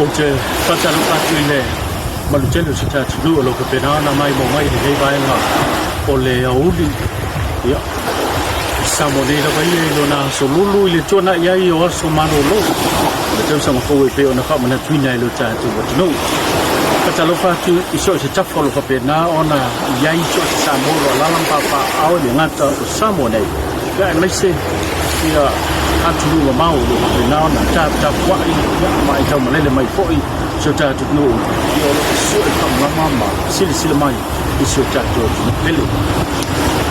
Ou te faatalofa atu i le malu tele o si o ta atunuu o lo o faapena ona maimoa mai i lenei vaega o le aoauli. Ia, i Samoa nei lava ia i lona aso lulu i le tuanai ai o aso malolo o le tausaga fou e pei ona faamanatuina e lo tatou atunuu. Faatalofa atu i so o se tafa o lo o faapena ona i ai so o se Samoa o lo o alaala ma papaaao i le gata o Samoa nei, ia aemaise ia atunuu mamao o lo o faapena ona taputapuai ia ma aitaumalele mai foi si o tatou atunuu ia o lo o sue faamalama ma silasila mai i si o tatou atunuu pele.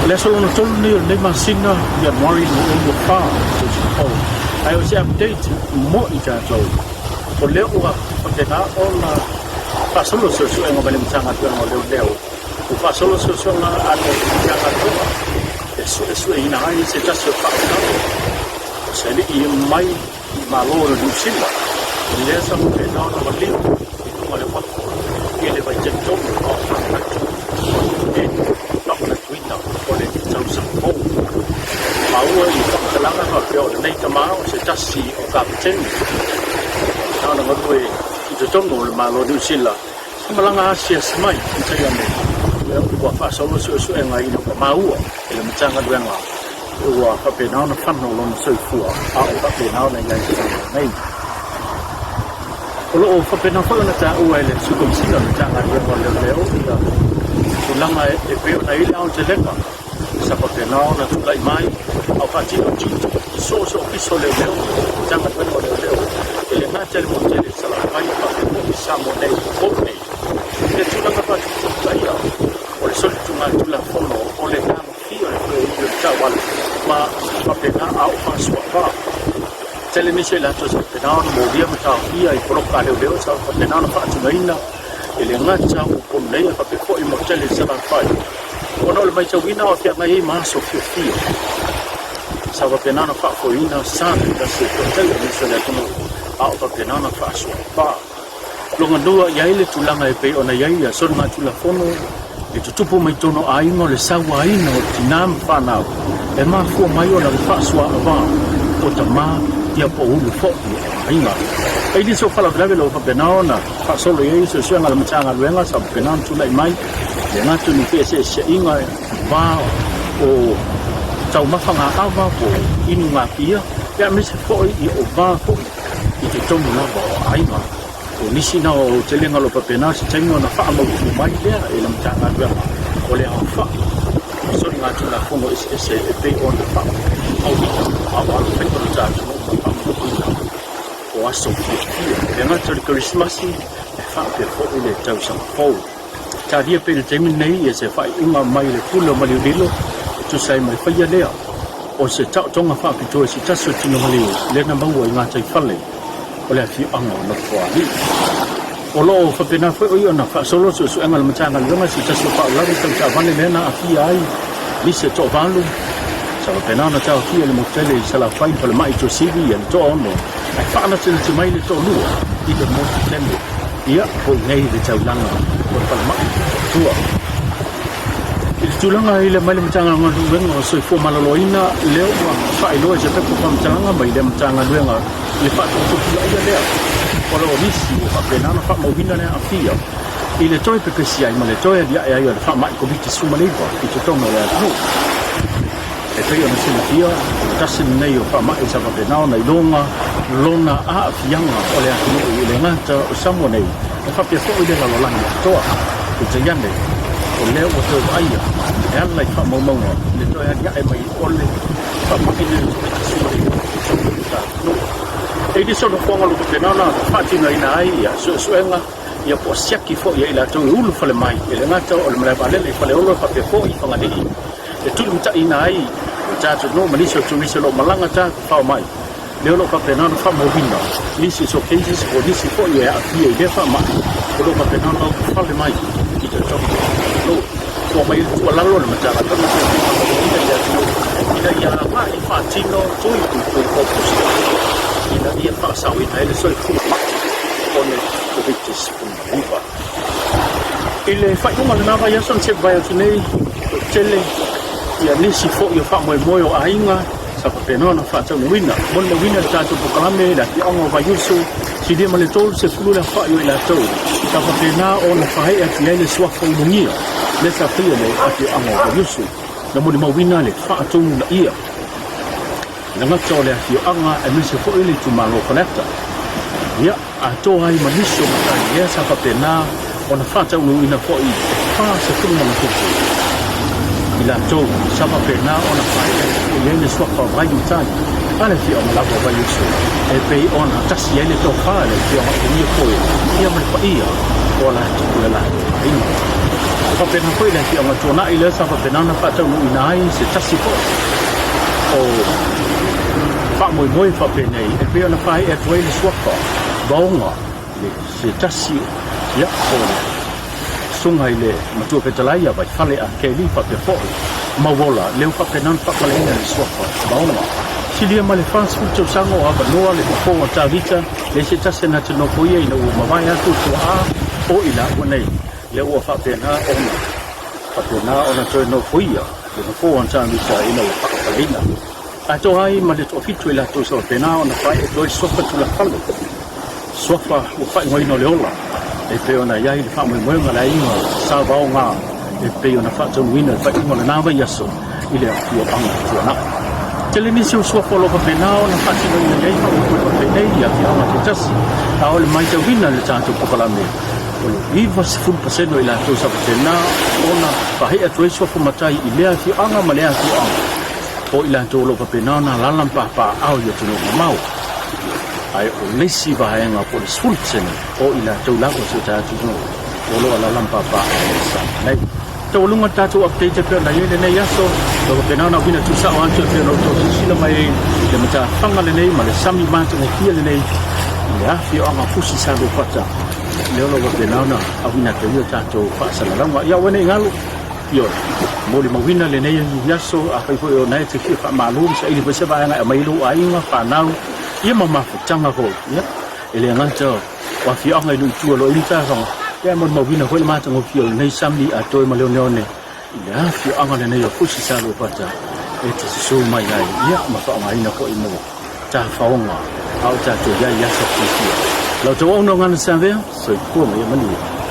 O le aso lona tolu lenei o lenei masina Ianuari 2024 tausaga fou. Ae o se update mo i tatou o lea ua faapena ona faasolo suesuega mai le Matagaluega o Leoleo ua faasolo suesuega a le Matagaluega e suesueina ai se tasi o faalavelave o se alii mai i Malo o Niu Sila lea sa faapena ona maliu i luga o le uafu i le vaitaimi tonu a o faamanatu e faamanatuina o le tausaga fou. Maua i faamatalaga faapea o lenei tama o se tasi o kapeteni na ona galue i totonu o le Malo o Niu Sila sa malaga asiasi mai i tai ane ua faasolo suesuega ina ua maua e le Matagaluega ua faapena ona fano lona soifua a o faapena ona i ai i Samoa nei. O lo o faapena foi ona taua e le Sui Komesina o le Matagaluega o Leoleo ia tulaga e pei ona i ai le aotelega sa faapena ona tulai mai a o faatino tiute i so o se ofisa o leoleo, Matagaluega o Leoleo, e le gata i le motu tele i Salafai ae faapea foi i Samoa nei, Upolu nei. I le tulaga faatuputupulaia o le soligatulafono o le tagofia o le feoai o le taavale ma faapena a o faasuaava. Tele nisi o i latou sa faapena ona molia ma taofia i poloka a leoleo sa faapena ona faatinoina e le gata o Upolu nei ae faapea foi motu tele i Salafai ona o le matauina o feagai ai ma aso fiafia sa faapena ona faafoeina sa le tasi e toatele o nisi o le atunuu a o faapena ona faasoafa. Logalua i ai le tulaga e pei ona i ai ia soligatulafono e tutupu mai totonu o aiga o le sauaina o tina ma fanau e mafua mai ona le faasoaava o tama ia po o ulu foi o aiga. E le o faalavelave o lo o faapena ona faasolo i ai suesuega a le Matagaluega sa faapena ona tulai mai le gata o ni feeseeseaiga i va o taumafa ga'ava po o inu gapia aemaise foi o va foi i totonu lava o aiga. O nisi na o aotelega o lo o faapena se taimi ona faamautu mai lea e le Matagaluega o le aofai o soligatulafono eseese e pei ona faamauina a o alofaiva lo tatou atunuu ma faamautuina o aso fiafia. E le gata o le Kerisimasi ae faapea foi le tausaga fou. Talia pea i le taimi lenei ia se faaiuga mai le Pule o Maliulilo e tusa ai ma le faia lea o se taotoga faapitoa i se tasi o tino maliu lea na maua i gataifale o le afioaga o Nofoalii. O lo o faapena foi o ia ona faasolo suesuega a le Matagaluega i se tasi o faalavelave tau taavale lea na aafia ai nisi e toavalu sa faapena ona taofia i le motu tele i Salafai ma falemai i Tuasivi ia le toaono ae faanatinati mai le toalua i le motu tele ia po i nei i le taulaga o le falemai i Motootua. I le tulaga i le mai le Matagaluega o Soifua Maloloina lea ua faailoa i se pepa faamatalaga mai le Matagaluega le faatuputupulaia lea o lo o nisi ua faapena ona faamauina le aafia i le toe pepesi ai ma le toe aliae ai o le faamai Koviti-19 i totonu o le atunuu. E pei ona silafia, o le tasi lenei o faamai sa faapena ona iloga lona aafiaga o le atunuu i le gata o Samoa nei ae faapea foi le lalolagi atoa. Peitai ane, o lea ua toe vaaia e ala i faamaumauga le toe aliae mai o le faamai lenei o le Koviti-19 i totonu o le atunuu. E le soona fofoga o lo o faapena ona faatinoina ai ia suesuega ia po o siaki foi e i latou e ulufale mai e le gata o le malae vaalele i Faleolo ae faapea foi i Fagalii e tulimataina ai le tatou atunuu ma nisi o turisi o lo o malaga tafafao mai lea o lo o faapena ona faamauina nisi o cases po o nisi foi e aafia i lea faamai o lo o faapena ona ulufale mai i totonu o le atunuu. Ua aumai ai le tuualalo a le Matagaluega o le Soifua Maloloina i le atunuu ina ia agai faatino tui puipui po o booster ina ia faasaoina ai le soifua mai o le Koviti-19. I le faaiuga o lena vaiaso na se i mavae atu nei, ua tele nisi foi o faamoemoe o aiga. Sa faapena ona faataunuuina. Molimauina le tatou polokalame i le afioaga o Vaiusu, silia ma le 30 le aofai o i latou sa faapena ona faaee atu i ai le suafa ulugia lea sa faia e le afioaga o Vaiusu. Na molimauina le faatonunaia lagata o le afioaga aemaise foi le itumalo o Faleata. Ia, atoa ai ma nisi o matai lea sa faapena ona faataunuuina foi e 40 ma ona tupu i latou sa faapena ona faaee atu foi i ai le suafa vaiutai a le afioaga lava o Vaiusu e pei ona tasi ai le tofa i le afioaga Ulugia Poe ia ma le paia o latou le latou aiga. E faapena foi le afioaga Tuanai lea sa faapena ona faataunuuina ai se tasi foi o faamoemoe faapenei e pei ona faaee atu ai le suafa Vaoga i se tasi ia o le susuga i le matua fetalai ia Vaifale a Kelly faapea foi Mauola lea ua faapena ona faapaleina le suafa Vaoga. Silia ma le 40 tausaga o avanoa le fofo a Tavita le se tasi na te nofoia ina ua mavae atu tuaa o i laua nei lea ua faapena ona faapena ona toe nofoia le fofo a Tavita ina ua faapaleina. Atoa ai ma le toafitu i latou sa faapena ona faaee atu ai le suafa tulafale, suafa ua faaigoaina o le ola, e pei ona i ai le faamoemoega a le aiga Sa Vaoga e pei ona faataunuuina i le faaiuga o lena vaiaso i le afioaga o Tuanai. Tele nisi o suafa o lo o faapena ona faatinoina i ai faamoemoe faapenei i afioaga taitasi, a o le matauina i le tatou polokalame, o le 90% o i latou sa faapena ona faaee atu ai suafa matai i lea afioaga ma lea afioaga. O i latou o lo o faapena ona alaala ma papaaao i atunuu mamao, ae o le isi vaega po o le 10% o i latou lava o si o tatou atunuu o lo o alaala ma papaaao i Samoa nei. Taualuga le tatou update e pei ona i ai lenei aso, o lo o faapena ona auina tuusao atu e pei ona outou silasila mai ai le matafaga lenei ma le sami matagofie lenei i le afioaga Fusi Saluafata, lea o lo o faapena ona auina atu ai o tatou faasalalauga. Ia aua ne i galo, Ioe, molimauina lenei aso, afai foi o na e te fia faamalo ma saili foi se vaega e aumai ai lou aiga, fanau, ia ma mafutaga foi, ia, e le gata o afioaga i nuu i tua o lo o i ai matafaga, ia ae molimauina foi le matagofie o lenei sami atoe ma le oneone i le afioaga lenei o Fusi Saluafata e te susu mai ai, ia, ma faaaogaina foi mo tafaoga a o tatou i ai i aso fiafia. La outou auaunaga na savea, soifua ma ia manuia.